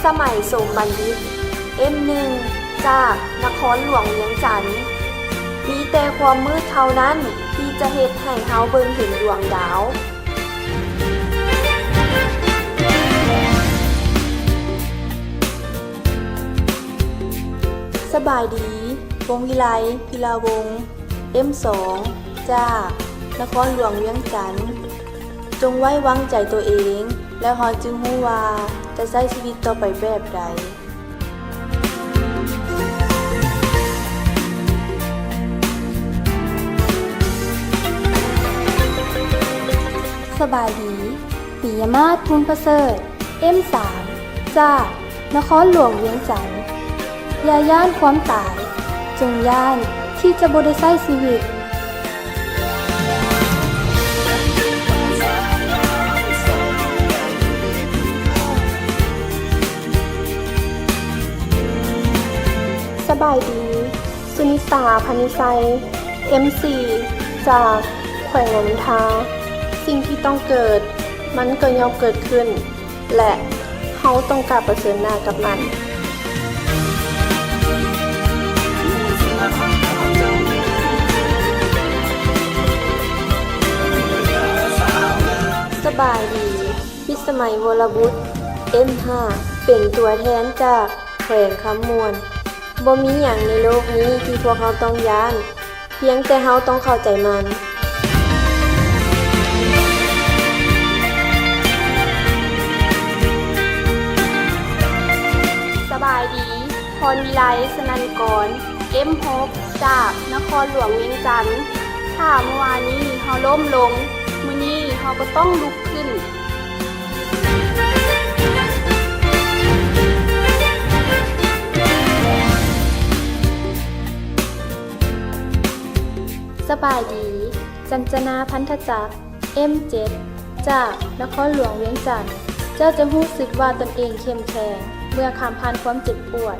ສະໄໝສົມບັນດິດ ເອັມໜຶ່ງ ຈາກນະຄອນຫຼວງວຽງຈັນ. ມີແຕ່ຄວາມມືດເທົ່ານັ້ນທີ່ຈະເຮັດໃຫ້ເຮົາເບິ່ງເຫັນດວງດາວ. ສະບາຍດີ ວົງວິໄລ ພິລາວົງ ເອັມສອງ ຈາກນະຄອນຫຼວງວຽງຈັນ. ຈົ່ງໄວ້ວາງໃຈຕົວເອງ ແລ້ວເຮົາຈຶ່ງຮູ້ວ່າຈະໃຊ້ຊີວິດຕໍ່ໄປແບບໃດ. ສະບາຍດີ ປີຍະມາດ ພູນປະເສີດ ເອັມສາມ ຈາກນະຄອນຫຼວງວຽງຈັນ. ຢ່າຢ້ານຄວາມຕາຍ, ຈົ່ງຢ້ານທີ່ຈະບໍ່ໄດ້ໃຊ້ຊີວິດ. ສະບາຍດີ ສຸນິດຕາ ພານິໄຊ ເອັມສີ່ ຈາກແຂວງຫຼວງນ້ຳທາ. ສິ່ງທີ່ຕ້ອງເກີດ ມັນກໍຍ່ອມເກີດຂຶ້ນ ແລະ ເຮົາຕ້ອງກ້າປະເຊີນໜ້າກັບມັນ. ສະບາຍດີ ພິດສະໄໝ ວໍລະບຸດ ເອັມຫ້າ ເປັນຕົວແທນຈາກແຂວງຄຳມ່ວນ. ບໍ່ມີຫຍັງໃນໂລກນີ້ທີ່ພວກເຮົາຕ້ອງຢ້ານ, ພຽງແຕ່ເຮົາຕ້ອງເຂົ້າໃຈມັນ. ສະບາຍດີ ພອນວິໄລ ສະນັນກອນ ເອັມຫົກ ຈາກນະຄອນຫຼວງວຽງຈັນ. ຖ້າເມື່ອວານນີ້ເຮົາລົ້ມລົງ, ມື້ນີ້ເຮົາກໍຕ້ອງລຸກຂຶ້ນ. ສະບາຍດີ ຈັນຈະນາ ພັນທະຈັກ ເອັມເຈັດ ຈາກນະຄອນຫຼວງວຽງຈັນ. ເຈົ້າຈະຮູ້ສຶກວ່າຕົນເອງເຂັ້ມແຂງເມື່ອຂ້າມຜ່ານຄວາມເຈັບປວດ.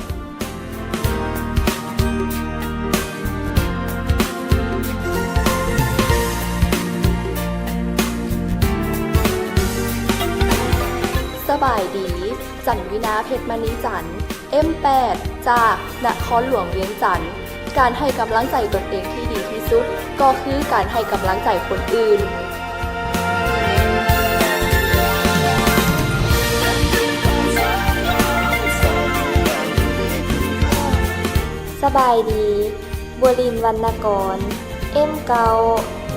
ສະບາຍດີ ຈັນວິນາ ເພັດມະນີຈັນ ເອັມແປດ ຈາກນະຄອນຫຼວງວຽງຈັນ. ການໃຫ້ກຳລັງໃຈຕົນເອງທີ່ດີທີ່ສຸດ ກໍຄືການໃຫ້ກຳລັງໃຈຄົນອື່ນ. ສະບາຍດີ ບົວລິນ ວັນນະກອນ ເອັມເກົ້າ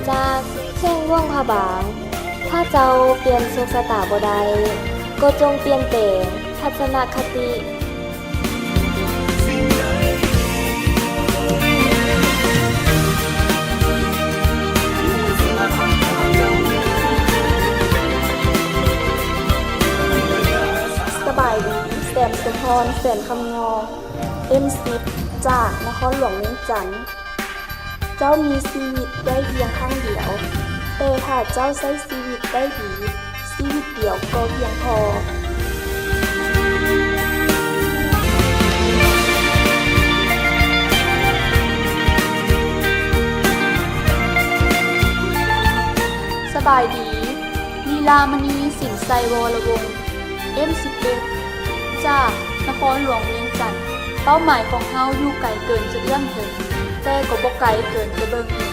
ຈາກແຂວງຫຼວງພະບາງ. ຖ້າເຈົ້າປ່ຽນໂຊກຊະຕາບໍ່ໄດ້ ກໍຈົ່ງປ່ຽນແປງທັດສະນະຄະຕິ. ສະບາຍດີ ແສງສົມພອນ ແສນຄຳຍອງ ເອັມສິບ ຈາກນະຄອນຫຼວງວຽງຈັນ. ເຈົ້າມີຊີວິດໄດ້ພຽງຄັ້ງດຽວ, ແຕ່ຖ້າເຈົ້າໃຊ້ຊີວິດໄດ້ດີ, ຊີວິດດຽວກໍພຽງພໍ. ສະບາຍດີ ລີລາມະນີ ສິນໄຊ ວໍລະວົງ ເອັມສິບເອັດ ຈາກນະຄອນຫຼວງວຽງຈັນ. ເປົ້າໝາຍຂອງເຮົາຢູ່ໄກເກີນຈະເອື້ອມເຖິງ, ແຕ່ກໍບໍ່ໄກເກີນຈະເບິ່ງເຫັນ.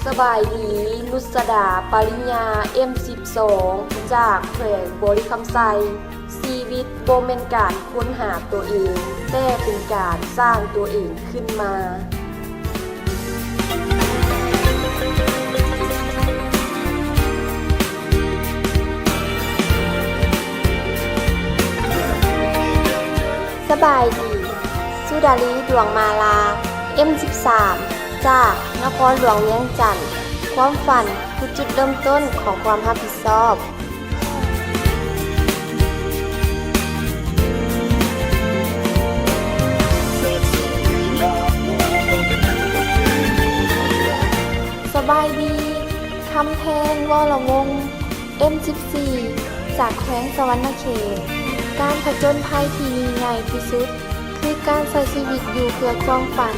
ສະບາຍດີ ນຸດສະດາ ປະລິນຍາ ເອັມສິບສອງ ຈາກແຂວງບໍລິຄຳໄຊ. ຊີວິດບໍ່ແມ່ນການຄົ້ນຫາຕົວເອງ, ແຕ່ເປັນການສ້າງຕົວເອງຂຶ້ນມາ. ສະບາຍດີ ສຸດາລີ ດວງມາລາ ເອັມສິບສາມ ຈາກນະຄອນຫຼວງວຽງຈັນ. ຄວາມຝັນຄືຈຸດເລີ່ມຕົ້ນຂອງຄວາມຮັບຜິດຊອບ. ສະບາຍດີ ຄຳແພງ ວໍລະວົງ ເອັມສິບສີ່ ຈາກແຂວງສະຫວັນນະເຂດ. ການຜະຈົນໄພທີ່ຍິ່ງໃຫຍ່ທີ່ສຸດ ຄື ມີການໃຊ້ຊີວິດຢູ່ເພື່ອຄວາມຝັນ.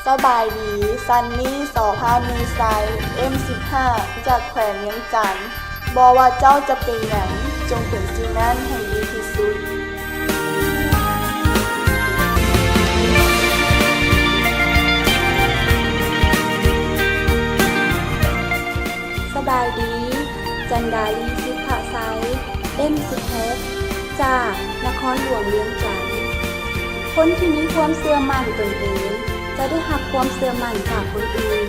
ສະບາຍດີ, ສັນນີ ສໍພານີໄຊ, ເອັມສິບຫ້າ ຈາກແຂວງວຽງຈັນ. ບໍ່ວ່າເຈົ້າຈະເປັນຫຍັງ, ຈົ່ງເປັນສິ່ງນັ້ນໃຫ້ດີທີ່ສຸດ. ສະບາຍດີ, ຈັນດາລີ ສິດພະໄຊ, ເອັມສິບຫົກ ຈາກນະຄອນຫຼວງວຽງຈັນ. ຄົນທີ່ມີຄວາມເຊື່ອໝັ້ນຕົນເອງ ຈະໄດ້ຮັບຄວາມເຊື່ອໝັ້ນຈາກຄົນອື່ນ.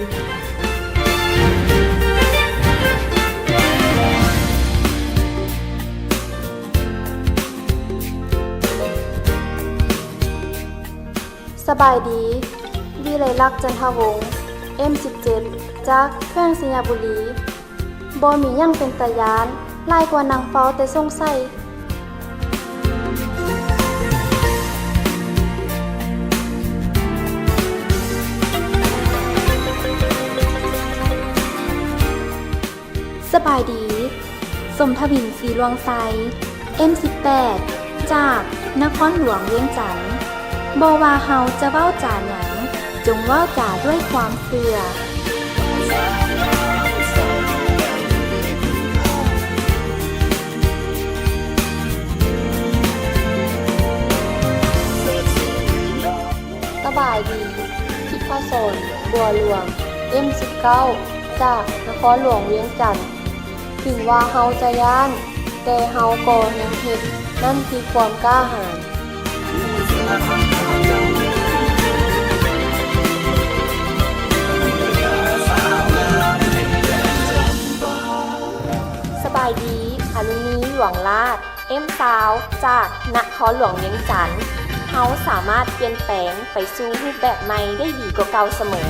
ສະບາຍດີ, ວິໄລລັກ ຈັນທະວົງ, ເອັມສິບເຈັດ ຈາກແຂວງໄຊຍະບູລີ. ບໍ່ມີຫຍັງເປັນຕາຢ້ານ ຫຼາຍກວ່ານັ່ງເຝົ້າແຕ່ສົງໄສ. ສະບາຍດີ, ສົມທະວິນ ສີຫຼວງໄຊ, ເອັມສິບແປດ ຈາກນະຄອນຫຼວງວຽງຈັນ. ບໍ່ວ່າເຮົາຈະເວົ້າຈາຫຍັງ, ຈົ່ງເວົ້າຈາດ້ວຍຄວາມເຊື່ອ. ສະບາຍດີ, ທິດພະສອນ ບົວຫຼວງ, ເອັມສິບເກົ້າ ຈາກນະຄອນຫຼວງວຽງຈັນ. ເຖິງວ່າເຮົາຈະຢ້ານ, ແຕ່ເຮົາກໍຍັງເຮັດ, ນັ້ນຄືຄວາມກ້າຫານ. ສະບາຍດີ, ອາລຸນີ ຫຼວງລາດ, ເອັມຊາວ ຈາກນະຄອນຫຼວງວຽງຈັນ. ເຮົາສາມາດປ່ຽນແປງໄປສູ່ຮູບແບບໃໝ່ໄດ້ດີກວ່າເກົ່າສະເໝີ.